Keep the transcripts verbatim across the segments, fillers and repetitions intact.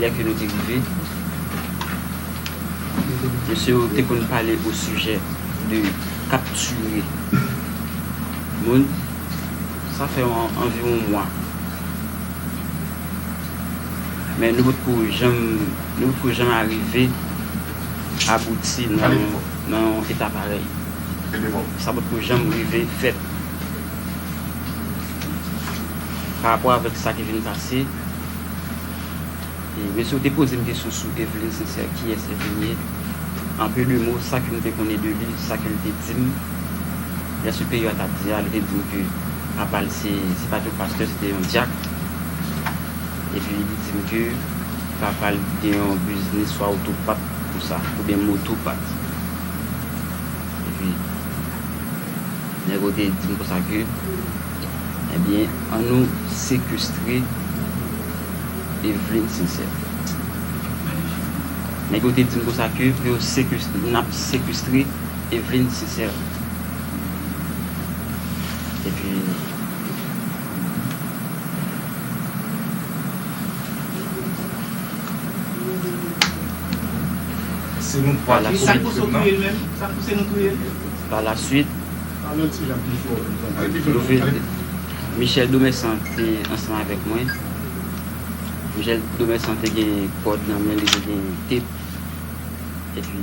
Lè ke nou te rive, mesye yo te konn pale o sijè de kaptire moun. Sa fè an- anviwon mwa. Men nou potko janm, nou potko janm arive abouti nan, nan yon eta parèy. Sa potko janm rive fèt. Pa rapò avèk sa ki vin pase, e mesye yo te poze m kesyon sou Eveline Sincère, kiyès Eveline ye. An peu de mots, sa ke m te konnen de li, sa ke l te di m, lè siperyè a t ap di a, li te di m ke papa l se, se pa t yon pastè, se te yon dyak. Epi li di m ke papa l gen yon biznis swa otopat konsa, oubyen motopat. Epi, nèg yo te di m konsa ke, ebyen, ann nou sekestre Eveline Sincère. Nèg yo te di m konsa ke pou yo sekestre, n ap sekestre Eveline Sincère. Epi, Se nou twa ki komet krim nan. Pa la swit, nou vin, Michel Domersan te ansanm avèk mwen. Michel Domersan te gen kòd nan men li, te gen tep. Epi,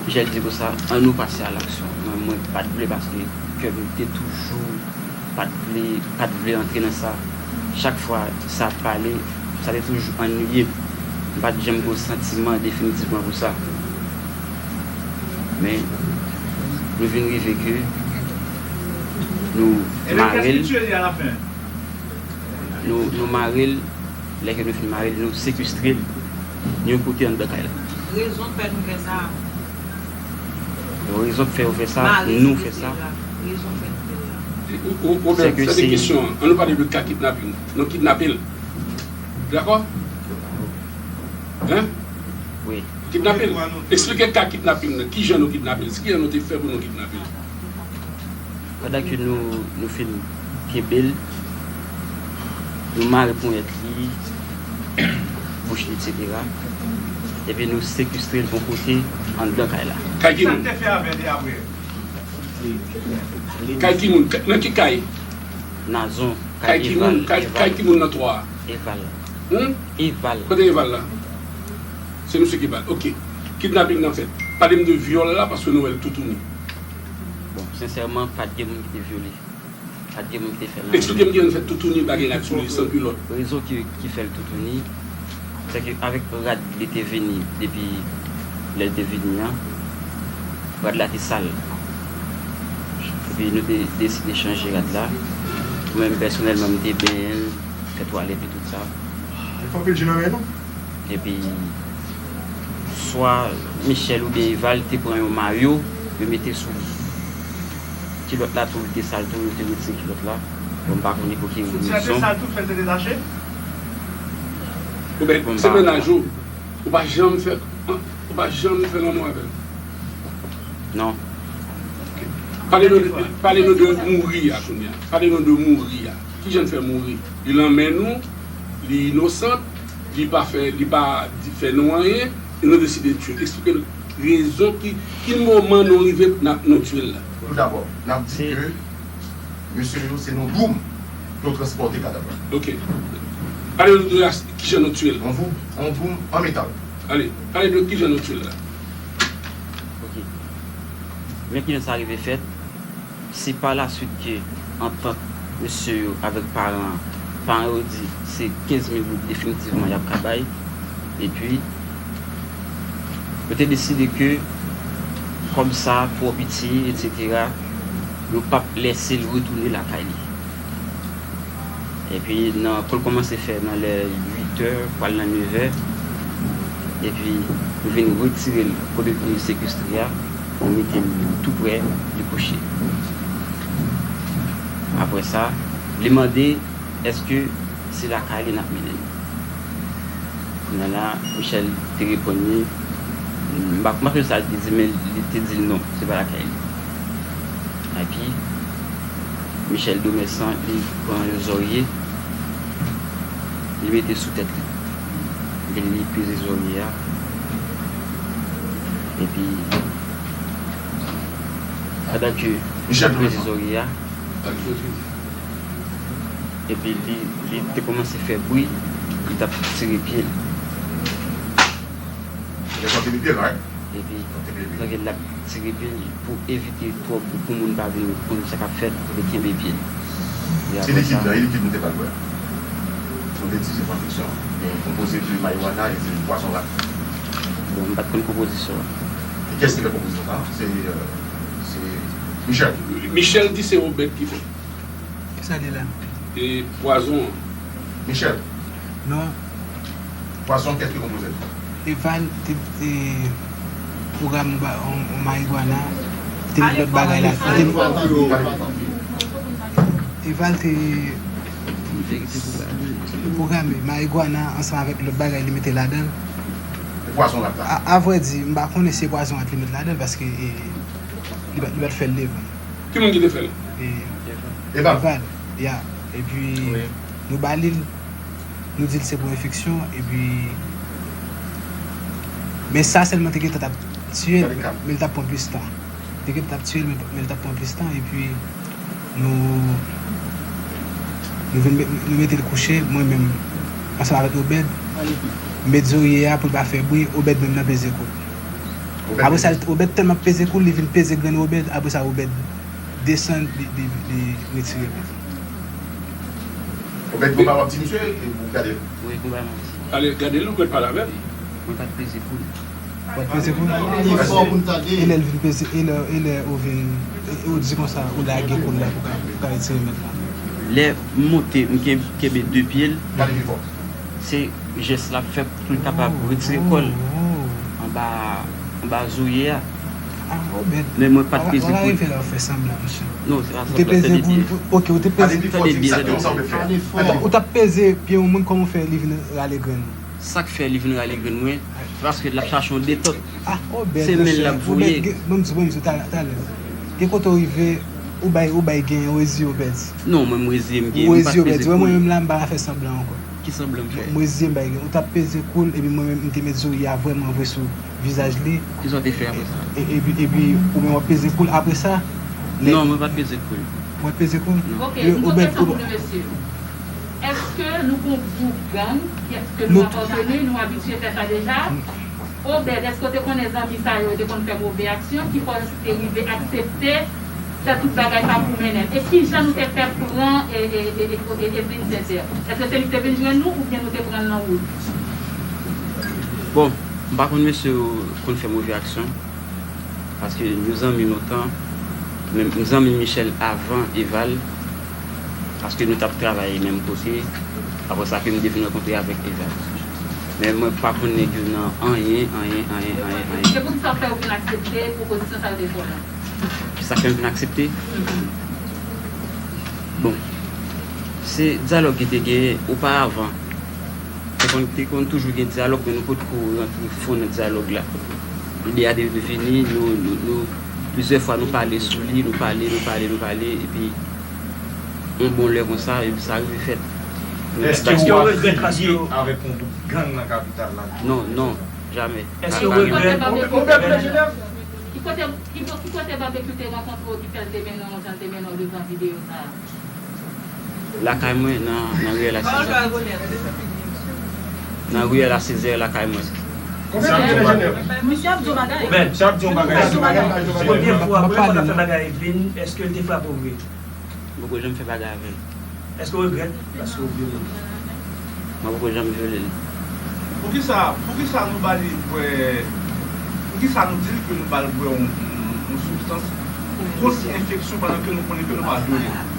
Michel di konsa, ann nou pase a laksyon. Mwen, mwen pa t vle paske kè m te toujou pa t vle, pa t vle antre nan sa. Chak fwa sa ap pale, sa te toujou annuiye m. M pa t janm gen yon santiman definitivman pou sa. Men, nou vin rive ke nou mare l. Nou, nou mare l, lè ke nou fin mare l, nou sekestre l yon kote anndan kay la. Rezon k fè nou fè sa. Rezon k fè yo fè sa, nou fè sa. Ou, ou, ou, se ke se kesyon an. Ann nou pale de ka kidnaping. Nou kidnape l. Dakò? Hein? Wi. Kidnape l. Eksplike ka kidnaping nan. Kijan nou kidnape l? Kijan nou te fè pou nou kidnape l? Pandan ke nou, nou fin kenbe l, nou mare ponyèt li, bouch li, etsetera. Epi nou sekestre l yon kote anndan kay la. Kay ki moun? Kay ki moun? Nan ki kay? Nazon, kay Eval. Kay ki moun nan twa a? Eval. Hmm? Eval. Kote Eval la? Se misye ki ba l. Ok. Kidnaping nan fèt. Pale m de vyòl la paske nou wè l toutouni. Bon, sensèman, pa t gen moun ki te vyole. Pa t gen moun ki te fè l anyen. Eksplike m kijan l fèt toutouni, bagay la sou li, san kilòt. Rezon ki, ki fè l toutouni, se ke avèk rad li te vini depi lè l te vini an, rad la te sal. Epi nou te deside chanje rad la. Mwen menm pèsonèlman, m te benyen l, fè twalèt li, tout sa. Li fè anpil je nan men nou. Epi, swa Michel oubyen Eval te pran yon mayo, yo mete sou li. Kilòt la tou, li te sal tou, yo te retire kilòt la. Bon, m pa konnen pou ki rezon. Soutyen an te sal tou, fè l te detache? Oubyen, se mennaj ou, ou pa janm fè, ou pa janm fè lanmou avè l? Non. Pale nou de, pale nou de mouri a kounye a. Pale nou de mouri a. Kijan l fè mouri? Li nan men nou, li inosan, li pa fè, li pa di, fè nou anyen, e nou deside tiye l. Eksplike nou rezon ki, ki moman nou rive n ap, nou tiye l la. Toudabò, n ap di ke mesye yo se nan boum pou yo transpòte kadav la. Ok. Pale nou de kijan nou tiye l. Yon boum, yon boum an metal. Ale, pale de kijan nou tiye l la. Ok. Men kijan sa rive fèt? Se pa la swit ke antant mesye yo avèk paran an, paran yo di se kenz mil goud definitivman y ap ka bay. Epi, yo te deside ke kòb sa twò piti, etsetera, yo p ap lèse l retounen lakay li. Epi nan, kou l kòmanse fè nan lè uit è, pral nan nevè, epi nou vin retire l kote nou te sekestre a, nou mete l tou prè li kouche. Apre sa, li mande èske se lakay li n ap mennen l. Kounye a la, Michel te reponn li, m pa, m pa sonje sa li te di, men li te di l non, se pa lakay li. Epi, Michel Domersan, li pran yon zòrye, Li mete sou tèt li. Epi li peze zòrye a. Epi, pandan ke li peze zòrye a, epi li, li te kòmanse fè bri, li t ap tire pye l. Epi, tanke l ap tire pye l pou evite twòp, pou moun pa vin konn sa k ap fèt, li kenbe pye l. Epi apre sa, bon, m pa t konn konpozisyon an. Michel di se Obed ki fè. Kisa li la? E pwazon an. Michel. Non. Pwazon, kèt ki konpoze l? Eval te, te pwograme yon ba- yon, yon marigwana, te met lòt bagay la. Te, Eval te pwograme marigwana ansanm avèk lòt bagay li mete ladan l. E pwazon rat la? A, a vrè di, m pa konnen si e pwazon rat li met ladan l paske e, li pa, li pa t fè l devan. Ki moun ki te fè l? E, Eval. Eval, ya. Epi, nou ba li l, nou di l se pou enfeksyon, epi, men sa sèlman te gentan t ap tiye l, men l t ap pran plis tan. Te gentan t ap tiye l, men, men l t ap pran plis tan, epi, nou, nou vin met, nou mete l kouche, mwen menm, ansanm avèk Obed, m met zòrye a pou l pa fè bri, Obed menm nan peze kou l. Apre sa, Obed tèlman peze kou l, li vin peze grenn Obed. Apre sa, Obed desann, li, li, li retire pye l. Obed, konba w ap di misye, e ou gade l? Wi, konba m ap di. Ale, gade l, ou mèt pale avè l. Mwen pa t peze kou l. Ou pa t peze kou l? E lè l vin peze, e lè, e lè ou vin, e, e ou di konsa, ou lage kou l la pou ka, pou ka retire mèt la. Lè m monte, m ken- kenbe de pye l. Pale pi fò. Se jès l ap fè pou l kapab retire kò l anba, anba zòrye a. Men mwen pa t peze kou l. Non, se pa sanblan, se de pye. Ou te peze kou l, ok, ou te peze. Tande byen, tande byen, tande byen. Ou t ap peze pye yon moun, kòman w fè li vin rale grenn ou? Sa k fè li vin rale grenn mwen, se paske l ap chache yon detant. Se men l ap voye. Ban m di, ban m di, talè, talè. Gen kote w rive, ou bay, ou bay genyen, ou reziye, Obed. Non, mwen m reziye, m genyen, m pa t peze kou l. Ou reziye, Obed. Wè mwen menm la, m pa ka fè sanblan ankò. Ki sanblan m fè? M reziye, m bay genyen. Ou t ap peze kou l, epi mwen menm, m te met zòrye a vrèman vre sou vizaj li. Kisa w te fè apre sa? E, epi, epi, ou menm w ap peze kou l apre sa? Non, mwen pa t peze kou l. Ou pa t peze kou l? Non. Ok, m poze yon kesyon pou nou, mesye. Èske nou gon gwoup gang, èske nou apateni, nou abitye fè sa deja? Obed, èske w te konnen zanmi sa yo, yo te konn fè move aksyon, ki fè w te rive aksepte fè tout bagay sa pou mennen l? E kijan nou te fè pran e, e, e, e, e, Evelyne Sincère? Èske se li ki te vin jwenn nou oubyen nou te pran l nan wout? Bon, m pa konn mesye yo konn fè move aksyon. Paske nou zanmi lontan, men m zanmi Michel avan Eval, paske nou t ap travay menm kote, apre sa ke m te vin rankontre avèk Eval. Men mwen pa konn nèg yo nan anyen, anyen, anyen, anyen, anyen. Se poukisa w fè w vin aksepte pwopozisyon sa yo te fè w la? Kisa k fè m vin aksepte? Bon, se dyalòg ki te genyen oparavan. Te konn, te konn toujou gen dyalòg, men nou potko rantre fon nan dyalòg la. Ide a te vini, nou, nou, nou, plizyè fwa nou pale sou li, nou pale, nou pale, nou pale, epi yon bon lè konsa, epi sa rive fèt. Èske w regrèt paske w avèk yon gwoup gang nan kapital la? Non, non, jamè. Èske w regrèt? Ki kote, ki kote Babekyou te rankontre w ki fè l te mennen w jan l te mennen w devan videyo sa a? Lakay mwen nan, nan riyèl a Sezè. Nan riyèl a Sezè, lakay mwen. Misye ap di yon bagay. Misye ap di yon bagay. Premye fwa, premye fwa w t ap fè bagay Evelyne, èske l te frape w vre? M poko janm fè bagay avè l. Èske w regrèt paske w vyole l? Mwen poko janm vyole l. Poukisa, poukisa nou ba li bwè, poukisa nou di l ke nou ba l bwè yon, yon, yon sibstans pou kont enfeksyon pandan ke nou konnen ke nou pa vyole l?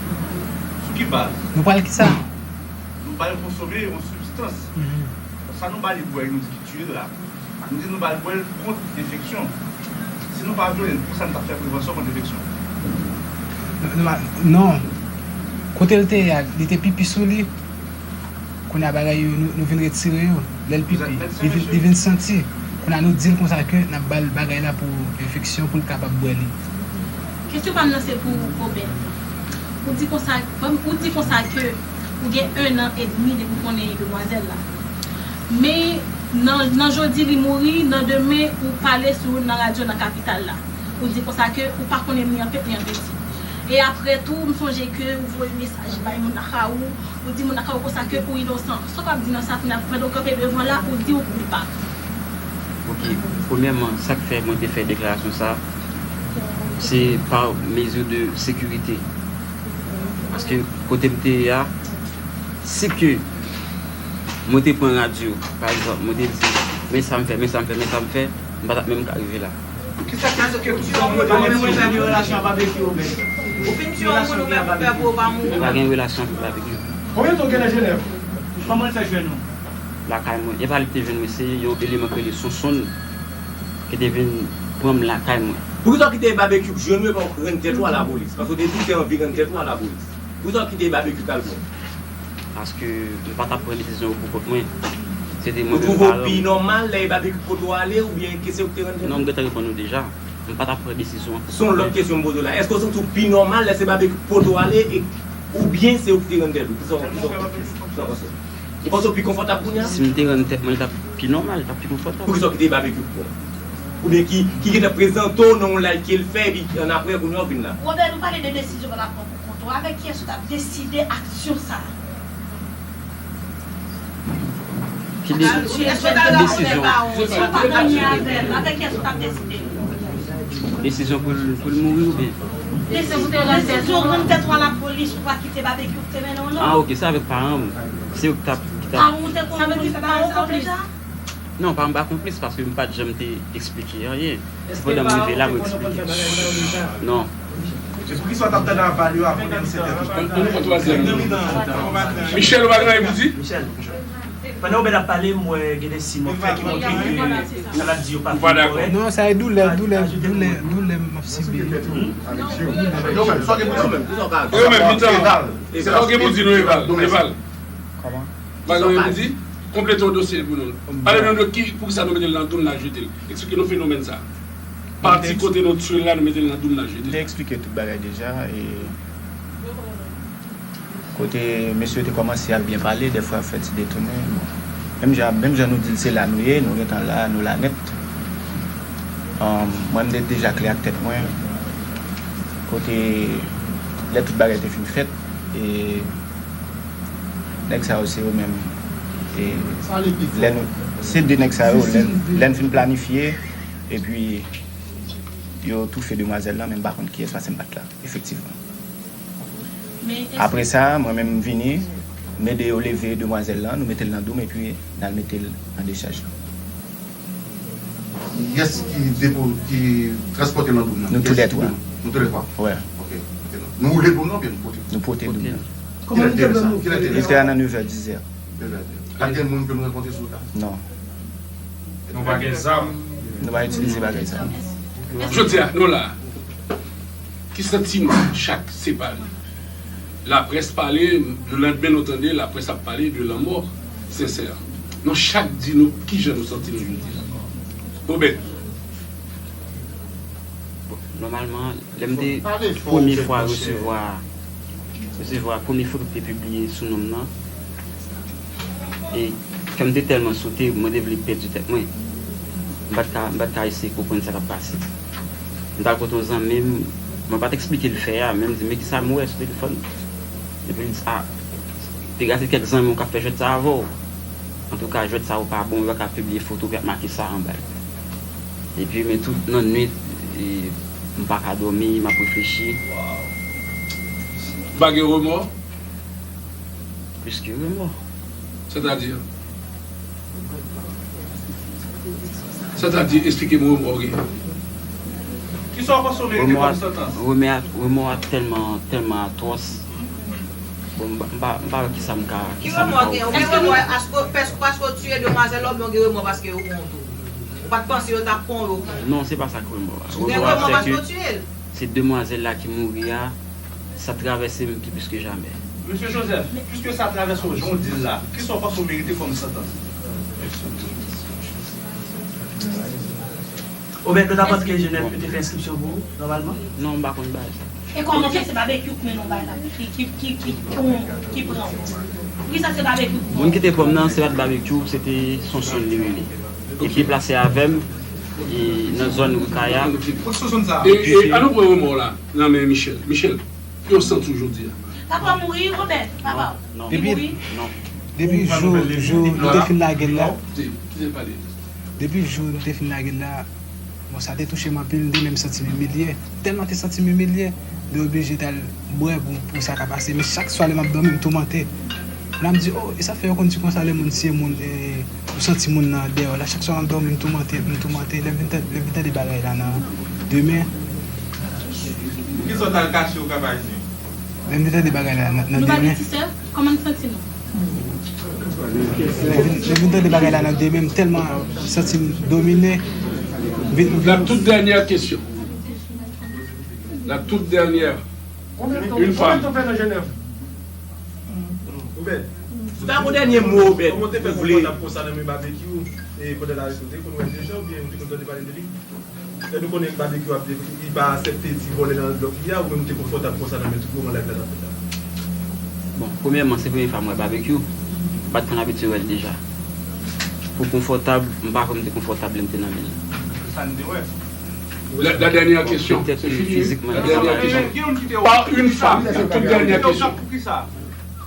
Sou ki baz? Nou ba l kisa? Nou ba l konsome yon sibstans. Sa nou ba li bwè, nou di ki tiye l la. Nou di nou ba l bwè l kont enfeksyon. Si nou pa vyole l, poukisa nou t ap fè prevansyon kont enfeksyon? Non, non, non. Kote l te ye a, li te pipi sou li. Kounye a bagay yo, nou, nou vin retire yo. Lè l pipi, li vin, li vin santi. Kounye a nou di l konsa ke n ap ba l bagay la pou enfeksyon, pou l kapab bwè li. Kesyon pa m nan se pou Obed. Ou di konsa, ou di konsa ke Ou gen ennan edmi depi w konnen demwazèl la. Men nan, nan jodi li mouri, nan demen ou pale sou nan radyo nan kapital la. Ou di konsa ke ou pa konnen ni an pep ni an peti. E apre tou, m sonje ke ou voye mesaj bay moun nan Kawou, ou di moun nan Kawou konsa ke ou inosan. Sa w ap di nan sa kounye a, pandan w kanpe devan la, ou di ou koupab. Ok, premyèman, sa k fè mwen te fè deklarasyon sa, se pa mezi de sekirite. Paske kote m te ye a, si ke mwen te pran radyo, pa egzanp, mwen te di, men sa m fè, men sa m fè, men sa m fè, m pa t ap menm ka rive la. Kisa k fè ke tout moun yo pa gen relasyon ak Babekyou, men? Ou fin tiye yon moun ou menm ou pè pou ou pa mouri. M pa gen relasyon avèk Babekyou. Konbyen tan w gen nan Jenèv? Kòman l fè jwenn ou? Lakay mwen. E pa li ki te jwenn mwen, se yon eleman ki rele Sonsonn ki te vin pran m lakay mwen. Poukisa w kite Babekyou k jwenn ou epi w rann tèt ou a lapolis? Paske w te di w te anvi rann tèt ou a lapolis. Poukisa w kite Babekyou k al pran w? Paske m pa t ap pran desizyon yo pou kont mwen. Se te mwen menm paran m. Ou twouve w pi nòmal lè e Babekyou k pote w ale oubyen ke se ou k te rann tèt ou? Non, m gentan reponn ou deja. M pa t ap pran desizyon an pou kont mwen. Se yon lòt kesyon m poze w la. Èske w santi w pi nòmal lè se Babekyou k pote w ale e oubyen se ou ki te rann tèt ou? Kisa w kisa w panse? Ou panse w pi konfòtab kounye a? Si m te rann tèt mwen, li t ap pi nòmal, li t ap pi konfòtab. Poukisa w kite Babekyou k pran w? Oubyen ki ki gentan prezante w nan yon live ke l fè epi annapre kounye a w vin la? Robert, nou pale de desizyon w t ap pran pou kont ou. Avèk kiyès ou t ap deside aksyon sa a? Ki de, ki desizyon? Desizyon pou l, pou l mouri oubyen? Desizyon pou te rann tèt ou a lapolis pou pa kite Babekyou ki te mennen w non. Ah, ok, se avèk paran m. Se yo ki t ap, ki t ap. Paran w te konn pou l fè bagay sa yo deja? Non, paran m pa konplis paske m pa t janm te eksplike anyen. Se pandan m rive la mwen eksplike. Non. Poukisa w t ap tande aval yo avan de disèt è? Ann pran twazyèm nan. Michel, ou pa gen anyen pou di? Michel, pandan Obed ap pale, m wè gen de siy m wè fè ki montre ke sa l ap di yo pa fin kòrèk. Non, sa e doulè, doulè, doulè, doulè m ap sibi. Yo menm, sa w gen pou di nou, Eval. Sa w gen pou di nou, Eval. Eval. Kòman? Bagay yo di, konplete yon dosye pou nou. Pale nou de ki, poukisa nou mete l nan dou n la jete l. Eksplike nou fenomèn sa. Pati kote nou tchwe l la, nou mete l nan dou n la jete l. M te eksplike tout bagay deja. E kote mesye yo te kòmanse ap byen pale, dèfwa ap fè ti detounen. Bon. Menm jan, menm jan nou di l se la nou ye, nou gentan la, nou la nèt. Mwen, m te deja klè ak tèt mwen. Kote, lè tout bagay te fin fèt, e Nèg sa yo se yo menm. E lè nou, se de nèg sa yo, lè, lè n fin planifye, epi yo toufe demwazèl lan, men m pa konn kiyès paske m pa t la, efektivman. Apre sa, mwen menm m vini, m ede yo leve demwazèl lan, nou mete l nan dou m, epi n al mete l nan dechaj lan. Kiyès ki depo, ki transpòte l nan dou m nan? Nou toulètwa. Nou toulètwa? Wi. Ok. Nou woule dou m nan oubyen nou pote? Nou pote dou m nan. Kilè l te rive sa? Kilè l te rive? Li te rive nan nevè, dizè. Nevè, dizè. Pa t gen moun ke nou rankontre sou wout la? Non. Nou pa gen zam? Nou pa itilize bagay zam. Jodi a, nou la. Ki santiman chak separe? Laprès pale, lelandmen nou tande laprès ap pale de lanmò Sensè. Nou chak di nou kijan nou santi nou jodi a. Obed. Bon, nòmalman, lè m te premye fwa resevwa, resevwa premye foto ki te pibliye sou non m nan, e kè m te tèlman sote, mwen te vle pèdi tèt mwen. M pa t ka, m pa t ka eseye konprann sa k ap pase. M t al kote yon zanmi m, mwen pa t eksplike l fè a, men m di, men kisa m wè sou telefòn? Epi l di, a, te gen kèk zanmi w k ap fè jwèt sa avè w. Antouka, jwèt sa yo pa bon, yo pa ka pibliye foto ki ap make sa anba l. Epi, men tout nan nwit, e, m pa ka dòmi, m ap reflechi. Ou pa gen remò? Plis ke remò. Sètadi? Sètadi, eksplike m remò w genyen. Kisa w panse w merite kòm santans? Remò a, remò a tèlman, tèlman atwòs. Bon, m pa, m pa, m pa wè kisa m ka, kisa m ka ofri. Ki remò w genyen? Ou gen remò paske, paske w tiye demwazèl la oubyen w gen remò paske yo pran w tou? Ou pa t panse yo t ap pran w, yo pran w? Non, se pa sa k remò a. Ou gen remò paske w tiye l? Se demwazèl la ki mouri a, sa travèse m pi plis ke jamè. Mesye Joseph, piske sa travèse w jan w di l la, kisa w panse w merite kòm santans? Obed, nou t ap antre Jenèf, yo te fè enskripsyon pou ou, nòmalman? Non, m pa konn bagay sa. E kòman fè se Babekyou k mennen w bay la, ki, ki, ki, ki, ki, ki pran w? Poukisa se Babekyou k pran w? Moun ki te pran m nan, se pa t Babekyou, se te Sonson li rele. Epi deplase avè m, e, nan zòn Rikaya. E, e, an nou pran remò la nan men Michel. Michel, ki w santi w jodi a? Papa mouri, Robert, papa. Non, non. Li Depi, mouri? Non. Depi jou, jou nou te fin lage l la. Kite, kite l pale. Depi jou nou te fin lage l la, bon, sa te touche m anpil, m te menm santi m imilye. Tèlman te santi m imilye, m te oblije t al bwè pou, pou sa ka pase. Men chak swa lè m ap dòmi, m toumante. La m di, oh, e sa fè yo konn di konsa lè moun tiye moun, e, ou santi moun nan dèyè w la. Chak swa m ap dòmi, m toumante, m toumante. Lè m vin tande, lè m vin tande bagay la nan demen. Poukisa w t al kache w Kap Ayisyen? Lè m vin tande bagay la nan, nan Nou pa gen demen. Ti sè? Kòman n santi nou? Lè m vin, lè m vin tande bagay la nan demen, m tèlman santi m domine. M vin, m vin La toute dernière question. La toute dernière. Une femme. Obed, si w ta gon dènye mo, Obed, ou vle. Kòman w te fè konfòtab konsa nan men Babekyou? E pandan l arete w, te konn wè l deja oubyen ou te konn tande pale de li? Lè nou konnen Babekyou ap de, li pa aksepte ti vòlè nan blòk li a, ou menm ou te konfòtab konsa nan men tout moman live la t ap fèt la? Bon, premyèman, se premye fwa m wè Babekyou. M pa t konn abitye wè l deja. Pou konfòtab, m pa kwè m te konfòtab lè m te nan men l. Se sa n te wè. La, la dernière question. Petèt ke fizikman, li pa Par une femme, la toute dernière question.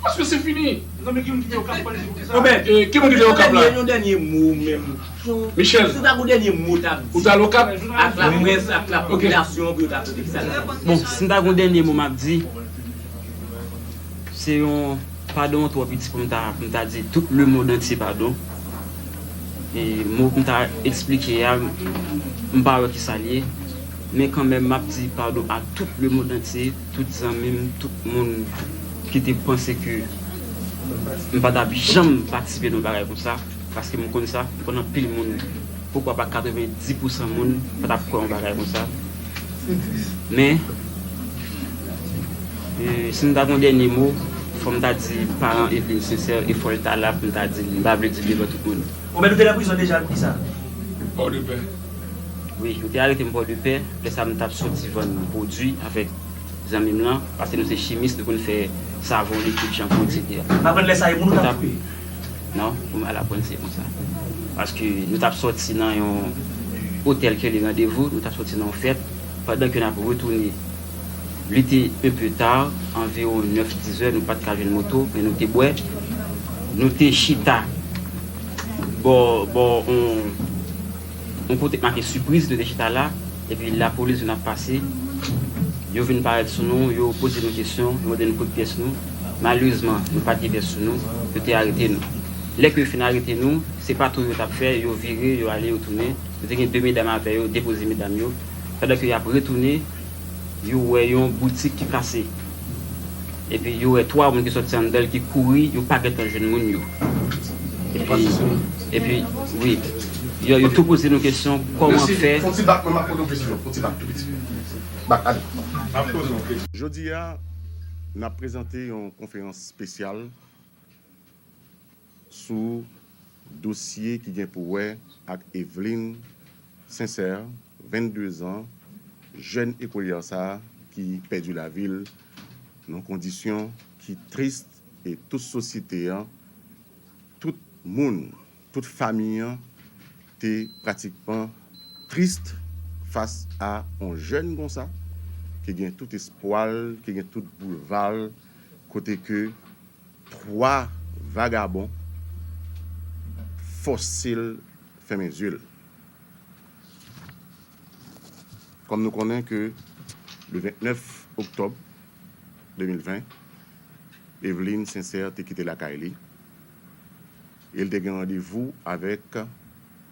Paske se fini. Obed, e, ki moun ki te Okap la? Yon dènye mo menm. Michel. Si w ta gon dènye mo w t ap di. Ou t al Okap? Ak laprès, ak lapopilasyon, pou yo ta tande ki sa l ap di. Bon, si m ta gon dènye mo m ap di, se yon padon twò piti pou m ta, pou m ta di tout lemonn antye padon. E mo pou m ta eksplike a, m pa wè ki sa l ye. Men kanmenm, m ap di padon a tout lemonn antye, tout zanmi m, tout moun ki te panse ke m pa t ap janm patisipe nan yon bagay konsa, paske m konn sa, m konn anpil moun, poukwa pa katrevenndis pousan moun pa t ap kwè yon bagay konsa. Men, e, si m ta gon dènye mo, fò m ta di paran Evelyne Sincère, e fò l ta la pou m ta di l, m pa vle di l devan tout moun. Obed, ou te nan prizon deja, poukisa? Pòdepè. Wi, yo te arete m Pòdepè. Lè sa a, m t ap soti vann pwodui avèk zanmi m lan, paske nou se chimis, nou konn fè savon, likid, chanpou, etsetera. M aprann lè sa a, e moun ou t ap touye? Non, pou m al aprann, se konsa. Paske nou t ap soti nan yon otèl ki rele Randevou, nou t ap soti nan yon fèt, pandan ke n ap retounen. Li te un peu tard, anviwon nèf, dizè, nou pa t ka jwenn moto, men nou te bwè. Nou te chita bò, bò, on, on kote k make Sipriz, nou te chita la, epi lapolis vin ap pase. Yo vin parèt sou nou, yo poze nou kesyon, yo mande nou kote pyès nou. Malerezman, nou pa t gen pyès sou nou, yo te arete nou. Lè ke yo fin arete nou, se pa tou yo t ap fè, yo vire, yo ale, yo tounen. Nou te gen de medam avè yo, depoze medam yo. Pandan ke y ap retounen, yo wè yon boutik ki kase. Epi yo wè twa moun ki sòti anndan l ki kouri, yo pa gentan jwenn moun yo. Epi, epi, wi, yo, yo tou poze nou kesyon, kòman fè. Fon ti bak, mwen m ap poze yon kesyon, fon ti bak tou piti. Bak, ale. Jodi a, n ap prezante yon konferans espesyal sou dosye ki gen pou wè ak Evelyne Sincère, vennde zan, jèn ekolyè sa a ki pèdi lavi l nan kondisyon ki tris, e tout sosyete an, tout moun, tout fanmi an te pratikman tris fas a yon jèn konsa ki gen tout espwa l, ki gen tout boulva l, kote ke twa vagabon fòse l fèmen zye l. Kòm nou konnen ke le vennèf oktòb de mil ven, Evelyne Sincère te kite lakay li e l te gen randevou avèk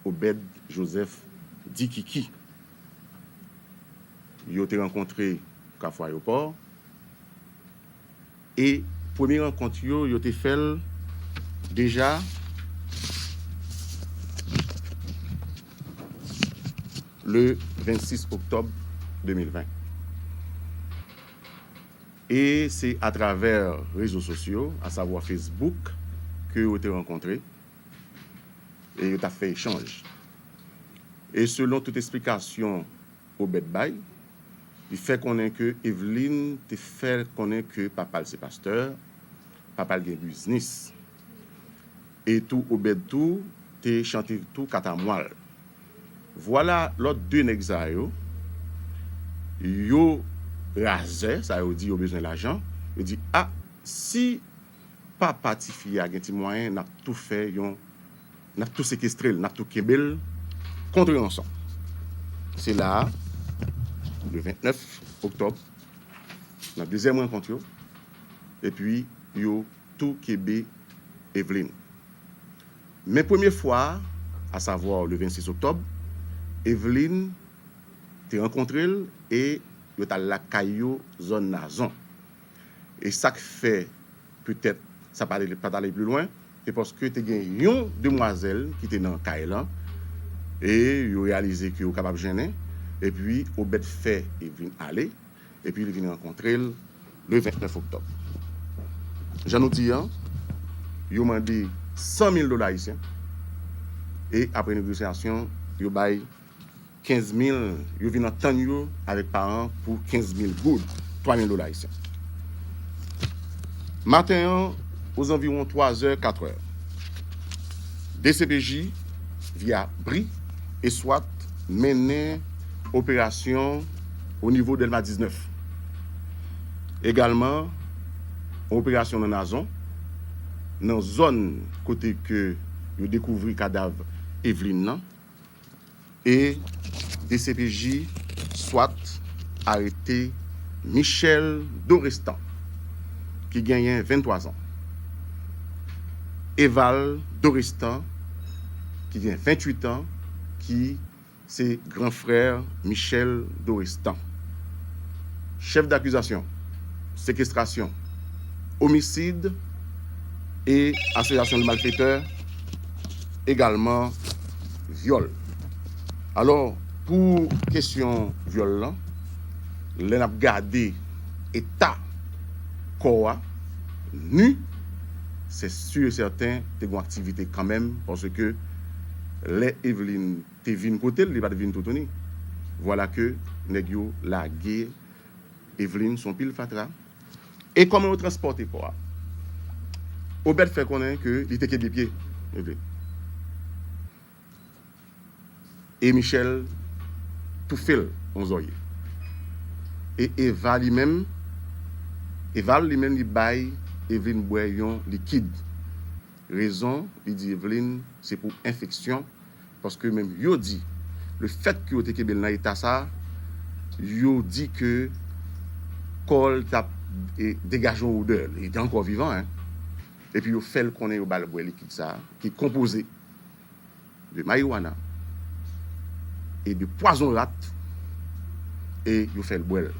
Obed Joseph Dikiki. Yo te rankontre Kafou Ayewopò. E premye rankont yo, yo te fè l deja le vennsis oktòb de mil ven. E se atravè rezo sosyo, asavwa Facebook, ke yo te rankontre e yo t ap fè echanj. E selon tout esplikasyon Obed bay, Li fè konnen ke Eveline te fè konnen ke papa l se pastè, papa l gen biznis. E tou Obed tou te chante tou katamwal. Vwala lòt de nèg sa yo, yo razè, sa yo di yo bezwen lajan. Yo di, a, si papa tifi a gen ti mwayen, n ap tou fè yon, n ap tou sekestre l, n ap tou kenbe l kont ranson. Se la a, le vennèf oktòb, nan dezyèm rankont yo, epi yo tou kenbe Eveline. Men premye fwa, asavwa le vennsis oktòb, Eveline te rankontre l e yo t al lakay yo zòn Nazon. E sa k fè petèt sa pa t ale, pa t ale pli lwen, se paske te gen yon demwazèl ki te nan kay lan e yo reyalize ke yo kapab jennen, epi Obed fè Eveline ale, epi li vin rankontre l le vennèf oktòb. Jan nou di an, yo mande san mil dola ayisyen e apre negosyasyon, yo bay kenz mil, yo vin antann yo avèk paran pou kenz mil goud, twa mil dola ayisyen. Maten an, ozanviwon twa zè, kat è, D C P J, via bri e swat, mennen operasyon o nivo Dèlma diznèf. Egalman, yon operasyon nan Nazon, nan zòn kote ke yo dekouvri kadav Eveline nan, e D C P J swat arete Michel Dorestan, ki genyen venntwa zan, Eval Dorestan, ki gen venntuit an, ki se gran frè Michel Dorestan. Chèf dakizasyon, sekestrasyon, omisid e asosyasyon de malfetè, egalman vyòl. Alò, pou kesyon vyòl lan, lè n ap gade eta kò a, ni, se si e sèten te gen aktivite kanmenm, paske lè Eveline te vin kote l, li pa t vin toutouni. Vwala ke nèg yo lage Eveline sou yon pil fatra. E kòman yo transpòte kò a? Obed fè konnen ke li te kenbe pye Eveline. E Michel toufe l yon zòrye. E Eva li menm, Eval li menm li bay Eveline bwè yon likid. Rezon, li di Eveline, se pou enfeksyon, paske menm yo di, lefètke yo te kenbe l nan eta sa, yo di ke kò l t ap, e, degaje yon odè, li te ankò vivan, en. Epi yo fè l konnen yo ba l bwè likid sa, ki konpoze de marijuana e de pwazon rat, e yo fè l bwè l.